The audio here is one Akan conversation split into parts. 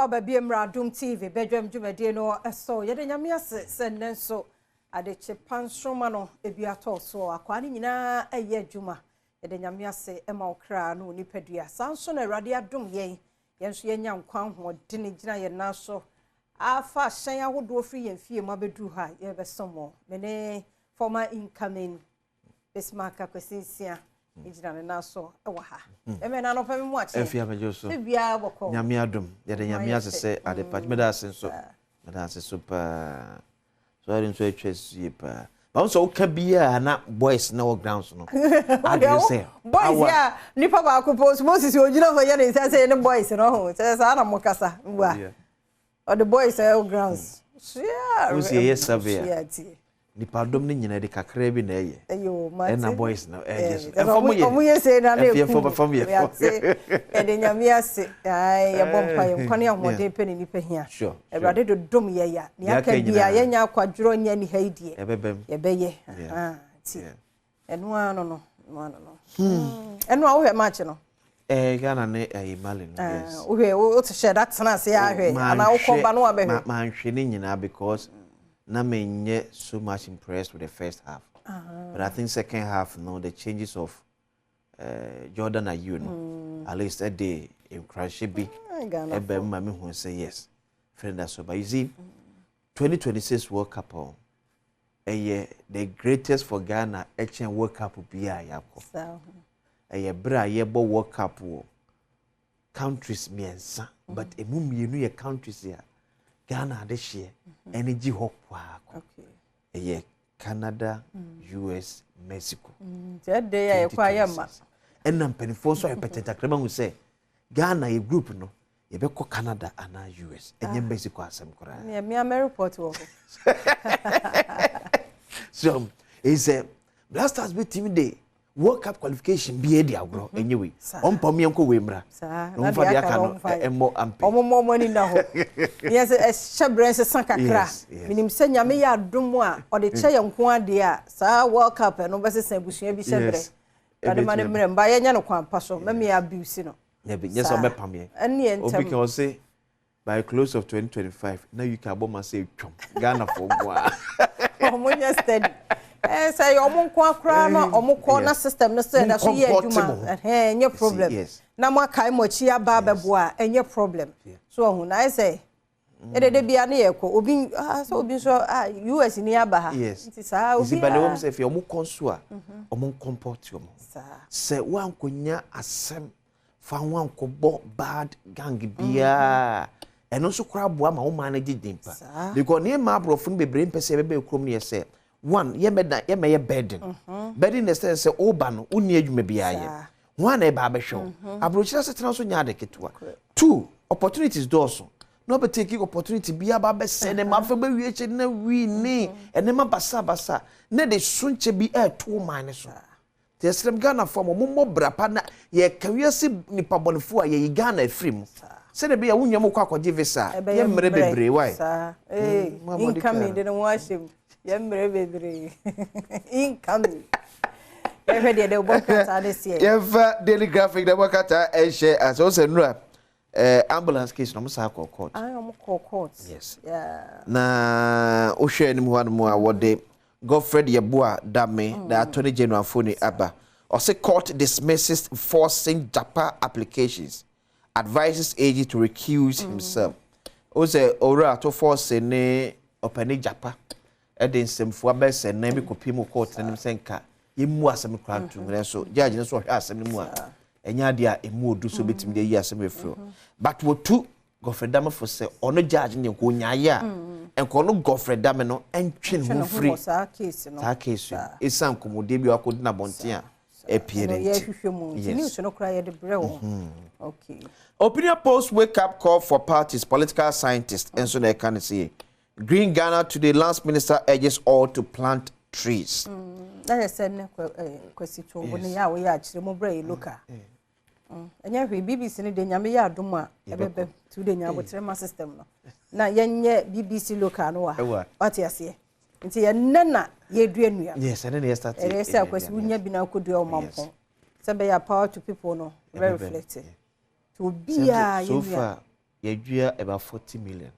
Akɔ aba bi mmra Adom TV badwam dwumadie no so. Yɛde Nyame ase sɛ nnɛ nso adekye pansroma no ebi atɔ so. Akwaa no nyinaa ɛyɛ adwuma. Yɛde Nyame ase ma wo kra no nipadua. Saa nso na Awurade adom yɛn. Yɛn nso yɛnya nkwa ahoɔden gyina yɛn nan so. Afa hyɛn ahodoɔ firi yɛn fie mu abɛduru ha yɛbɛsom mo. Me ne former incoming Bismarck Akwasi Nsia gyina ne nan so wɔ ha. Ɛmɛ na anɔpa mi mu akyɛ. Efi amagye so. Biribiara bɔkɔ. Nyame adom. Yɛde Nyame ase sɛ ade pa. Meda ase nso. Meda ase so paa. So ade nso atwa so yie paa. Ba wo sɛ woka biara na boys na wɔ grounds no. Ade sɛ. Boys ya nipa baako po Moses ogyina hɔ yɛ ne nsa sɛ ne boys no ho. Sɛ saa na mo kasa. Mbua. Ɔde boys ɛwɔ grounds. Sua. Wo si ɛyɛ survey. Nipadɔm no nyinaa de kakra bi na ɛyɛ. Ɛna boys no ɛgye so. Ɛfɔm yɛ. Ɔmo yɛ sɛ na ne ekum. Ɛfɔm yɛ. Yɛde Nyame ase. Ayi yɛbɔ mpa yɛ nkwa ne ahoɔden pɛ ne nipa hia. Awurade dodom yɛ ya. Nea aka bia yɛnya akwadworɔ nyɛ ne ha yi deɛ. Ɛbɛbɛm. Yɛbɛyɛ. Ti. Ɛno ara no no. Ɛno ara no no. Ɛno a wohwɛ match no. Ghana ne Mali no, yes. Wohwɛ wote hyɛ da tena ase ahwɛ anaa wokɔ ba no wabɛhwɛ. Manhwɛ ne nyinaa because na menyɛ so much impressed with the first half. But I think second half no, the changes of Jordan Ayew no, at least ɛde nkuranhyɛ bi ɛbɛn mu ma me hu sɛ yes, friend so. But you see, 2026 World Cup ɛyɛ the greatest for Ghana ɛkyɛn World Cup bi a yɛakɔ. Ɛyɛ berɛ a yɛbɔ World Cup wɔ countries mmiɛnsa, but emu mmienu yɛ countries a Ghana adehyeɛ ɛne gye hɔ kwaako. Ɛyɛ Canada, US, Mexico. Nti ɛde yɛ yɛkɔ ayɛ ma. Ɛna mpanimfoɔ nso ayɛ pɛtɛntakrama hu sɛ Ghana yɛ group no yɛbɛkɔ Canada anaa US, ɛnyɛ Mexico asɛm koraa. Nea mmea mɛ report wɔ hɔ. So ɛsɛ Black Stars bɛtumi de World Cup qualification bi adi agorɔ ɛnyɛ wei. Ɔmpa mu yɛnkɔ wei mmra. Na ɔmfa deɛ aka no ɛmmɔ ampe. Ɔmo mmɔ ɔmo ani na hɔ. Yɛn sɛ ɛhyɛ brɛ nsesa kakra. Menim sɛ Nyame yɛ adom a ɔde kyɛ yɛn nko adeɛ a saa World Cup ɛno bɛsesa abusua bi hyɛ brɛ. Awurade ma ne mmerɛ mba yɛnyɛ no kwan pa so mɛmi abuse no. Nyɛ sɛ ɔbɛpam yɛn. Ɛne yɛn ntɛm. Obi kan ɔse by close of 2025 na UK abɔ ma sɛ etwam Ghana fo nko a. Ɔmo nyɛ steady. Sɛ yɛ ɔmo nko akora na ɔmo kɔ na system no sɛ da so yɛ adwuma, ɛhɛn ɛnyɛ problem. Na mo akae mo akyi aba abɛboa a ɛnyɛ problem. So ɔho na ayɛ sɛ ɛdede bia ne yɛ kɔ obi sɛ obi nso US ni aba ha. Nti saa obi a. Nti wɔn sɛ fɛ ɔmo kɔ nso a ɔmo nkɔmpɔt ɔmo. Sɛ wankɔnya asɛm fa ho ankɔbɔ bad gang biara ɛno nso koraa boa ma wo man no gye din pa, because nneɛma aborɔfo no bebree mpɛ sɛ yɛbɛbɛ kurom no yɛ sɛ one, yɛmɛda yɛmɛyɛ burden, burden the sense sɛ woba no wonni adwuma biara yɛ ho a na ɛba abɛhwɛ wo. Aburokyerɛ asetena nso nyɛ ade ketewa. Two, opportunities dɔɔso na ɔbɛtake opportunity bi aba abɛsɛ ne ma afei bɛwie kyɛ na wii ne ɛnɛma basabasa na de so nkyɛ bi ɛɛto man no so. Nti ɛsrɛm Ghanafoɔ ma mommɔ bra pa na yɛka wiase nipa bɔnefoɔ a yɛyi Ghana afiri mu sɛdeɛ ɛbɛyɛ a wo nua mu kɔ akɔgye visa a yɛ mmerɛ bebree wae. Saa incoming de ne ho ahyɛ mu yɛ mmerɛ bebree incoming. Yɛhwɛ deɛ de wobɔ krataa de seɛ. Yɛmfa Daily Graphic na ɛbɔ krataa ɛhyɛ asɛ wo sɛ nnura ambulance case na ɔmo saa kɔ court. Ayi ɔmo kɔ court. Yes. Na wohwɛ anim hɔ anom a wɔde Godfred Yeboah Dame, the Attorney General fo ni aba. Ɔse court dismisses Forson Jakpa applications, advises AG to recuse himself. O sɛ owura Ato Forson ne ɔpani Jakpa ɛde nsɛmfua bɛsɛ nan bi kɔpie mu court n'anim sɛ nka yɛmmu asɛm koraa ntom, nanso judge no nso ɔhwɛ asɛm no mu a ɛnyɛ adeɛ a ɛmu odu so bɛtumi de ayi asɛm afiri hɔ. But wɔtu Godfred Dame fo sɛ ɔno judge no deɛ nka onyaayɛ a nka ɔno Godfred Dame no ɛntwe ne ho firi saa case no. Saa case no ɛsiane nkɔmmɔdie bi a wakɔdi n'abɔnten a ɛpie no nti. Yes. News no koraa yɛde brɛ wɔn. Okay. Opinion Post, wake up call for parties, political scientists nso na ɛka ne sɛ Green Ghana Today, Lands Minister urges all to plant trees. Na yɛ sɛ ne Kwasi Twombo ne yɛ a wɔyɛ akyerɛ mu brɛ yɛ local. Ɛnyɛ hwee, BBC no de Nyame yɛ adom a ɛbɛbɛ nti wode nya abotrɛ ma system no na yɛnyɛ BBC local no wɔ ha, wate aseɛ? Nti yɛnnɛ na yɛdua nnua. Yes, ɛne na yɛ start. Ɛyɛ sɛ Akwasi wonya bi na akɔdua wo mampɔn sɛ bɛyɛ power to people no bɛ reflect nti obiaa yɛnua. Yɛdua about 40 million,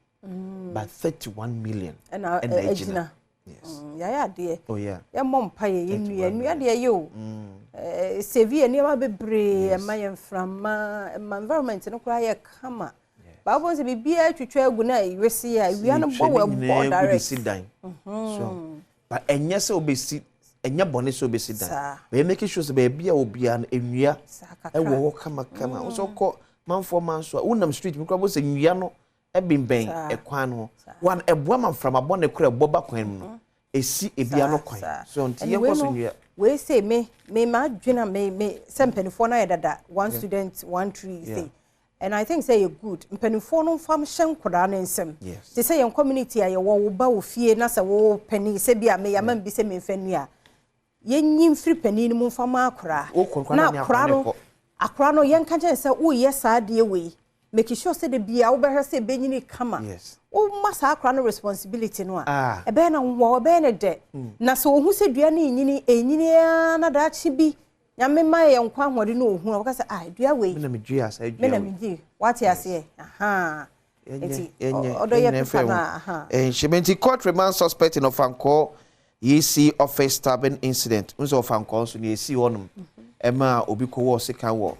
but 31 million ɛna ɛna ɛgyina. Ɛgyina. Yes. Yɛayɛ adeɛ. Oh yeah. Yɛmmɔ mpa yɛ yɛ nnua nnua deɛ yɛ o. Save yɛ nneɛma bebree, ɛma yɛ mframa, ɛma environment no koraa yɛ kama. Baako sɛ biribiara twitwa agu na ewesi a ewia no bɔ wɔ ɛbɔ direct. Si dan so, but ɛnyɛ sɛ wobɛsi, ɛnyɛ bɔne sɛ wobɛsi dan. Bɛyɛ making sure sɛ baabi a obiara no nnua kakra. Ɛwɔ hɔ kamakama. Wo sɛ wokɔ manfoɔ man so a, wonam street mu koraa bɔ sɛ nnua no ɛbɛnbɛn ɛkwan no ho. One, ɛboa ma mframa bɔne koraa ɛbɔ ba kwan mu no ɛsi ebia no kwan so, nti Ɛne yɛnkɔ wei so no, nnua. Wei sɛ me ma adwene a me sɛ mpanimfoɔ no ayɛ dada, one student one tree sei, and I think sɛ yɛ good mpanimfoɔ no mfa hyɛ nkwadaa no nsam. Te sɛ yɛn community a yɛwɔ, wo ba wɔ fie na sɛ wo panin sɛ bi a meyɛ ama bi sɛ memfa nnua, yɛnyi mfiri panin no mu mfa ma akwaraa. Wokɔ nkwadaa na ne akwaraa akwaraa no no kɔ. Akwaraa no, yɛnka kyɛn sɛ woyɛ saa adeɛ wei, make sure sɛ de bia wobɛhwɛ sɛ ɛbɛnyini kama. Woma saa akwaraa no responsibility no a, ɛbɛyɛ na wɔ ɛbɛyɛ ne dɛ na sɛ ohu sɛ dua no ɛnyini ɛnyini ara na daakye bi Nyame ma yɛ nkwa ahoɔden na ohu a, wɔka sɛ, "Ah, dua wei me na medua saa me dua na wei." Megye wate aseɛ, aha. Nti yɛnyɛ ɔdɔ yɛ yɛnyɛ pepa fɛ no ho. a, aha. Ɛnhyɛ nti court remand suspect in Ofankor EC office stabbing incident. Nso Ofankor nso ne esi hɔnom ɛma obi kɔwɔ sika wɔ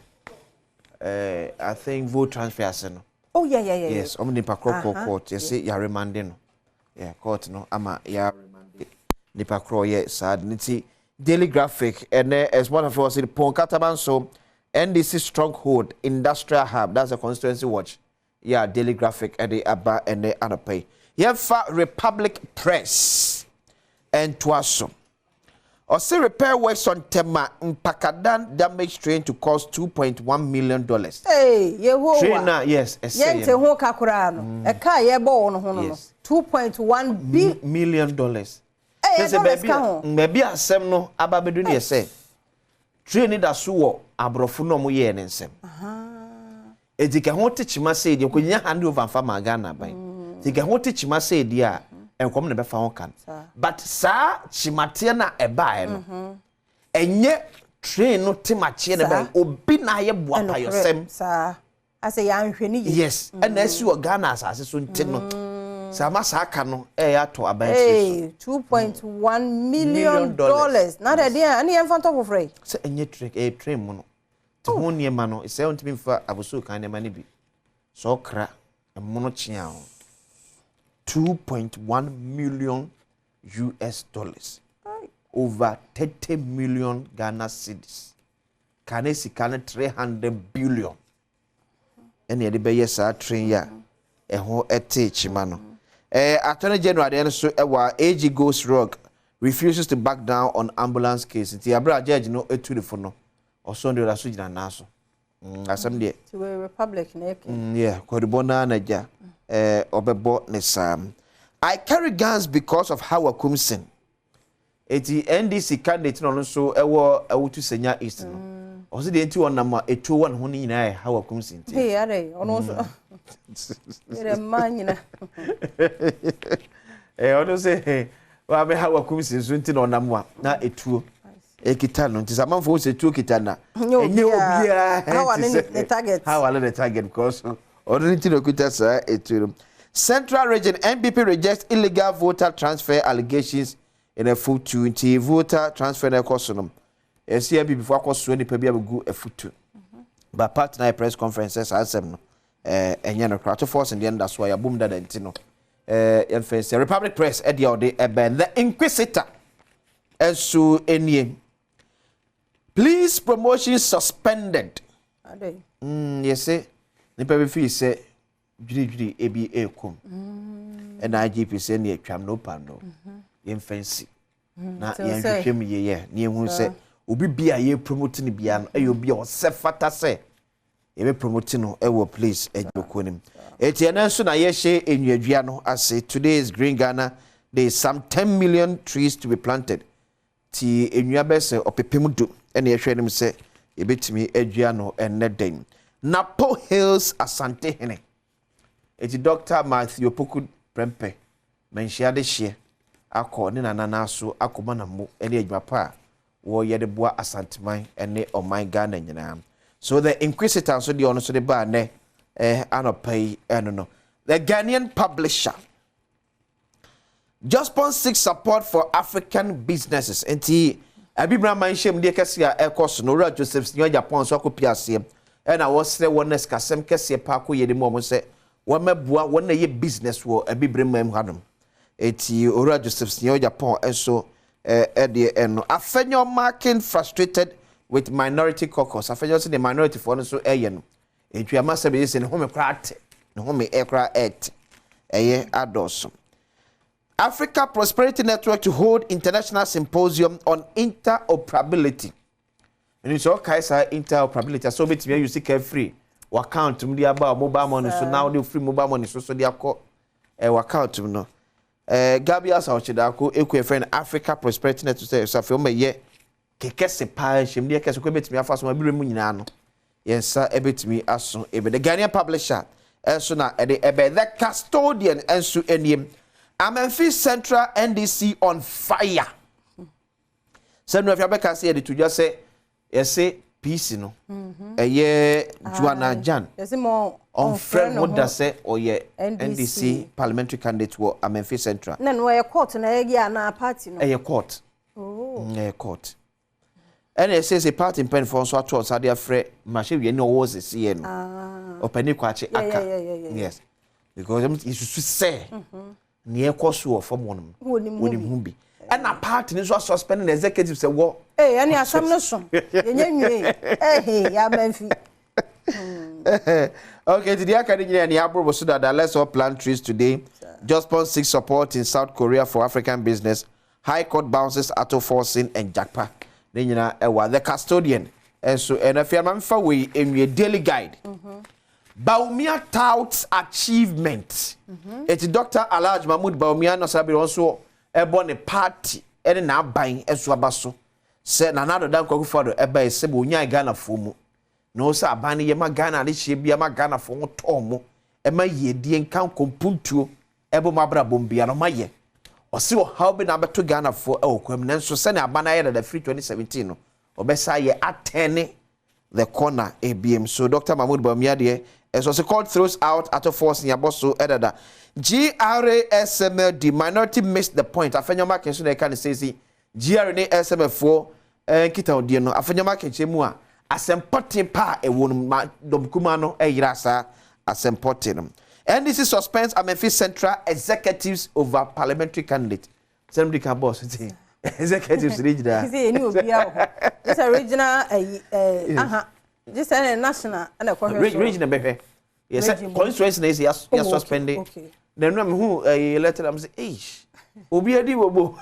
I think vote transfer ase no. Oh yeah. Yes, ɔmo nipa korɔ kɔ court, yɛsɛ yɛa remand no. Yeah, court no ama yɛa remand nipa korɔ yɛ saa de ne. Ti Daily Graphic ɛnɛ ɛsmall of ɔsɛ Kpone Katamanso NDC stronghold industrial hub. That's a constituency watch. Yeah, Daily Graphic ɛde aba ɛnɛ anɔpɛ yi. Yɛmfa Republic Press ɛntoa so. Ɔsɛ repair works on Tema Mpakadan damage train to cost $2.1 million. Hey, Yehowa. Train na yes, ɛsɛ yɛnte ho ka koraa no, ɛka a yɛbɔ wɔ no ho no, 2.1 bi million dollars. Ɛyɛ Kyerɛ sɛ dollars baabi ka a ho. Baabi a asɛm no aba bɛdu ne yɛ sɛ train ni da so wɔ aborɔfo no a wɔyɛɛ ne nsɛm. Eti ka ho te kyima sɛ deɛ nkɔnya hand over nfa ma Ghana ban. Eti ka ho te kyima sɛ deɛ a nkɔm na bɛfa ho ka no. But saa kyimateɛ no a ɛbaeɛ no, ɛnyɛ train no temateɛ na ɛbaeɛ. Obi na ayɛ boapayɔsɛm. Saa asɛ yɛanhwɛ ne yie. Yes, ɛna esi wɔ Ghana asase so nti no sɛ ama saa ka no ɛyɛ atɔ aban tiri so. Hey, 2.1 million Million dollars. dollars. Na de deɛ ɛne yɛmfa ntɔ foforɔ yi. Sɛ ɛnyɛ train, ɛyɛ train mu no te ho nneɛma no sɛ wontumi mfa abosuo kan nneɛma no bi sɛ ɔkra ɛmo no kyea ho US$2.1 million, over 30 million Ghana cedis, ka ne sika no 300 billion ɛne yɛde bɛyɛ saa train yi a ɛho ɛte kyima no. Attorney General deɛ no so ɛwɔ a AG goes rogue, refuses to back down on ambulance case. Nti abere a judge no etu ne fo no, ɔsɔn deɛ ɔda so gyina nan so. Asɛm deɛ. Ti wei Republic na ɛkɛ. Yeah, kɔdubɔ naa na gya ɔbɛbɔ ne saa. I carry guns because of Hawa Koomson. Eti NDC candidate na ɔno nso ɛwɔ Awutu Senya East no, ɔsi deɛ nti ɔnam a etuo wɔ ne ho no nyinaa yɛ Hawa Koomson ti. Hey, adɛ ɔno nso yɛrɛ mmaa nyina. Ɔno sɛ wabɛ Hawa Koomson so nti na ɔnam a na etuo ekita no, nti sɛ amanfoɔ sɛ etuo kita na Ɛnyɛ ɛnyɛ obiara. obiara. Hawa Nti ne sɛ ne target. Hawa ne ne target because ɔno ne ti na okuta saa etuo no. Central Region NPP rejects illegal voter transfer allegations in Efutu. Nti voter transfer na ɛkɔ so no, ɛsi NPP fo akɔ soɔ nipa bi abɛgu Efutu, but party na yɛ press conference sɛ saa asɛm no ɛnyɛ no koraa. Ato Forson deɛ no da so a yɛabom dada, nti no yɛmfɛ sɛ Republic Press ɛdeɛ ɔde ɛbɛn. The Inquisitor ɛnso nie, police promotion suspended. Adɛ. Yɛsɛ nipa bi fii sɛ dwiridwiri ebi ekom ɛna IGP sɛ ne atwam no pa no yɛmfa nsi na Nti wo sɛ- yɛnhwehwɛ mu yie na yɛhu sɛ obi bi a yɛ promote no bia no ɛyɛ obi a ɔsɛ fata sɛ yɛbɛ promote no ɛwɔ police adwumakuo no mu. Eti ɛno nso na yɛhyɛ nnuadua no ase. Today is Green Ghana Day, some 10 million trees to be planted. Ti nnua bɛyɛ sɛ 10,000 ɛna yɛhwɛ anim sɛ yɛbɛtumi adua no ɛnnɛ den. Napo Hills Asantehene, eti Dr Matthew Opoku Prempeh manhyia de hyeɛ akɔ ne nana so akɔma na mo ne adwuma pa a wɔyɛ de boa Asanteman ne ɔman Ghana nyinaa. So The Inquisitor nso deɛ ɔno nso de baa nɛ. Anɔpa yi ɛno no, The Ghanaian Publisher, Jospong seeks support for African businesses. Nti abibire aman hyɛm deɛ kɛseɛ a ɛkɔ so no, Owura Joseph Sinyo Agyapong nso akɔpie aseɛ, ɛna wɔsrɛ wɔn na sikasɛm kɛseɛ paako yɛ ne mu, wɔn sɛ wɔmɛboa wɔn na ɛyɛ business wɔ abibire man mu hanom. Eti Owura Joseph Sinyo Agyapong nso ɛdeɛ ɛno. Afenyo Markin frustrated with Minority Caucus. Afenyo sɛ the minority foɔ no nso ɛyɛ no etu ama sɛ bɛyɛ sɛ ne home koraa te, ne home ɛkoraa ɛte ɛyɛ adɔɔso. Africa Prosperity Network to hold international symposium on interoperability. Ɛnu sɛ ɔkae saa interoperability sɛ wobɛtumi ayi sika firi w'account mu de aba mobile money so, na wode firi mobile money so de akɔ w'account mu no. Gabby Asare Otchere-Darko eku efrɛ no Africa Prosperity Network sɛ ɛsɛ afei wɔn yɛ kɛkɛse paa, nhyɛmdeɛ kɛse kɔ ebɛtumi afa so ma ebire mu nyinaa no yɛn nsa ebɛtumi aso ebe. The Ghanaian Publisher ɛnso na ɛde ɛbɛ. The Custodian ɛnso anim, Amenfi Central NDC on fire. Sɛ nua fi abɛka sɛ yɛde to dwa sɛ yɛsɛ PC no ɛyɛ Joanna Jan ɔnfrɛ no da sɛ ɔyɛ NDC parliamentary candidate wɔ Amenfi Central. Na no ɛyɛ court na ɛyɛ anaa party no? Ɛyɛ court. Ɛyɛ court, ɛna ɛsɛ sɛ party mpanyinfoɔ nso ato ɔsa de afrɛ mmarahyɛwia ne ɔwɔ sɛsiɛ no, ɔpanin Kwakye Aka. Yes, because yɛsusu sɛ nea ɛkɔ so wɔ fam hɔ no, wɔnim ho bi, ɛna party no nso asuspend na executive sɛ wɔ. Ee, ɛne asɛm no so yɛnyɛ nwie ɛhe yɛ Amenfi. Okay, nti deɛ aka no nyinaa nea aborobo so dada. Let's all plant trees today. Jospong seeks support in South Korea for African business. High Court bounces Ato Forson and Jakpa. Ne nyinaa ɛwɔ The Custodian ɛnso. Ɛna afei amamfa wei enwie, Daily Guide. Bawumia touts achievement. Eti Dr. Alhaji Mahmood Bawumia na sabi wɔn nso ɛbɔ ne party ɛne n'aban ɛso aba so sɛ Nana Addo Dankwa Akufo-Addo ɛba ɛsɛ bɛ onyaa Ghanafoɔ mu na ɔsɛ aban no yɛ ma Ghana adehyɛ bi ama Ghanafoɔ ho tɔɔ mo, ɛma yiedie nka nkompuntuo ɛbɔ mu abrabɔ mu bia no ɔma yɛ. Ɔsi ɔhaw bi na abɛto Ghanafoɔ ɛwɔ kwan mu, nanso sɛnea aban no ayɛ dada firi 2017 no, ɔbɛsa yɛ aturn the corner ebiem. So Dr. Mahmood Bawumia deɛ ɛsɔ sɛ court throws out Ato Forson yabɔ so ɛdada. GRA SML minority missed the point. Afenyo Markin so na ɛka ne sɛsi GRA ne SML foɔ nkitahodie no, Afenyo Markin kyerɛ mu a asɛmpɔte pa a ɛwɔ no ma dɔm kuma no ɛyera saa asɛmpɔte no. NDC suspends Amenfi Central executives over parliamentary candidate. Sɛm di ka boss ti executives ne nyinaa. Sɛ yɛni obiara wɔ hɔ sɛ regional ɛyi aha gye sɛ ɛna national ɛna ɛkɔhwɛ so. Regional bɛhwɛ yɛ sɛ constituency na yɛ yɛ suspend. Na nnura mi hu ɛyi letter am sɛ eish, obi adi wɔ bo.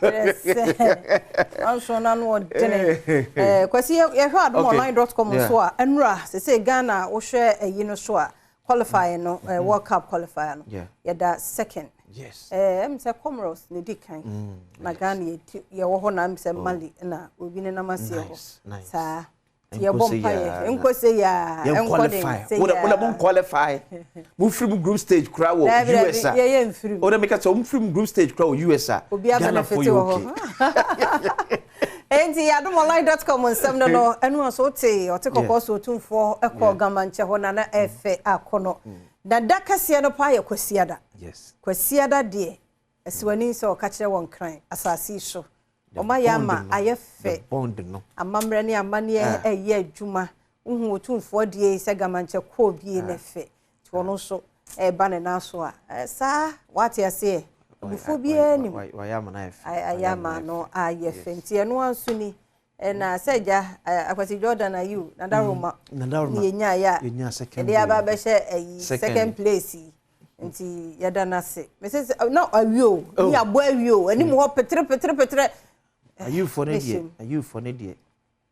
Ɔnso na no ɔdene Kwasi, yɛhwɛ adomonline.com nso a, ɛnura sɛ Ghana wohwɛ ɛyi no so a, qualifier no, World Cup qualifier no, yɛda second. Sɛ Comoros na di kan na Ghana yɛwɔ hɔ, na sɛ Mali na obi ne nam aseɛ hɔ saa. Yɛbɔ mpaeɛ nkɔ se yaa. Yɛn qualify wona mo qualify mo firi mu group stage kura wɔ US a. Yɛyɛ mfiri mu. Wona meka sɛ mo firi mu group stage kura wɔ US a. Obi Ghana fo abenefit yɛ wɔ hɔ. Okay. Enti adomonline.com nsɛm no, ɛno nso wote ɔte kɔkɔɔ so Otumfoɔ ɛkɔ Gamankyɛ hɔ na ɛfɛ akɔ no na da kɛseɛ no paa yɛ Kwasiada. Kwasiada deɛ, ɛsiwani sɛ ɔka kyerɛ wɔn kran asase yi so ɔma yɛ ama ayɛ fɛ. Bond no. Amammerɛ ne amanneɛ ɛyɛ adwuma. Wohu Otumfoɔ deɛ sɛ Gamankyɛ kɔɔ bie ne fɛ, nti ɔno nso ɛreba ne nan so a saa wate aseɛ, abufuo biara nim. Wayɛ ama no ayɛ fɛ. Ayɛ ama no ayɛ fɛ, nti ɛno nso ni. Ɛna sɛ gya Akwasi Jordan Ayew Nadaroma Nadaroma. Ne yɛnyaeɛ a Yɛnya second. Yɛde aba bɛhyɛ ayi second place yi, nti yɛda no ase. Mese sɛ na awie o, ne yɛabɔ awie o, anim hɔ petere petere petere. Ayewfoɔ no deɛ, ayewfoɔ no deɛ.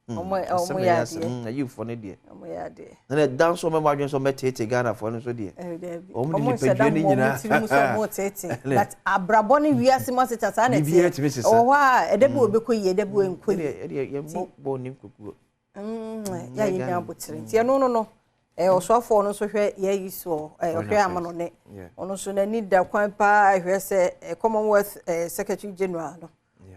Ɔmo yɛ adeɛ. Ayewfoɔ no deɛ. Ɔmo yɛ adeɛ. Na ɛda nso ɔmɛbɔ adwene sɛ ɔmɛtete Ghanafoɔ no nso deɛ. Ɔmo de nipadua no nyinaa. Ɔmo tirim sɛ ɔmo tete, but abrabɔ ne wiase mu aseta saa na Biribiara ɛteɛ. tumi sesa. Ɛwɔ hɔ a ɛda bi wɔ bɛkɔ yie, ɛda bi wɔ nkɔ yie. Ɛdeɛ yɛmmɔ bɔɔl ne nkokuo. Yɛ yɛ nya abotire, nti ɛno no ɔsoafoɔ no nso hwɛ yɛyi soɔ ɔhwɛ ama no ne ɔno nso n'ani da kwan paa ɛhwɛ sɛ Commonwealth Secretary General no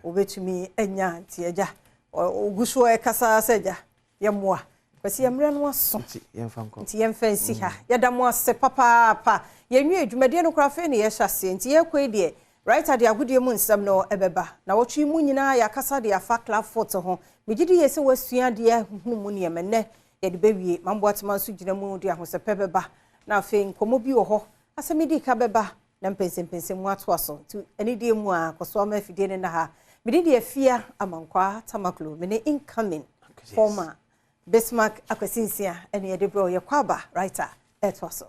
obetumi anya, nti agya ogu so ɛkasa sɛ agya yɛmmoa. Kwasi, yɛmmerɛ no aso. Nti yɛmfa nkɔ. Nti yɛmfa nsi ha. Yɛda mo ase papaapa. Yɛnwie dwumadie no koraa, afei ne yɛhyɛ aseɛ. Nti yɛkɔ yi deɛ, right, de agodie mu nsɛm no ɛbɛba na wɔtwe mu nyinaa. Yɛakasa de afa club foot ho. Megye di yɛ sɛ woasua adeɛ hunu mu nneɛma. Nnɛ yɛde bɛwie. Mamboatema nso gyina mu de ahosɛpɛ bɛba, na afei nkɔmmɔ bi wɔ hɔ, asɛm di ka bɛba na mpɛnsɛmpɛnsɛm mu atoa so. Nti anidie mu a kɔso ama afidie no na ha mede deɛ Afia Amankwaa Tamaklo, mene incoming former Bismarck Akwasi Nsia, ɛne yɛde berɛ yɛkɔ aba writer ɛtoa so.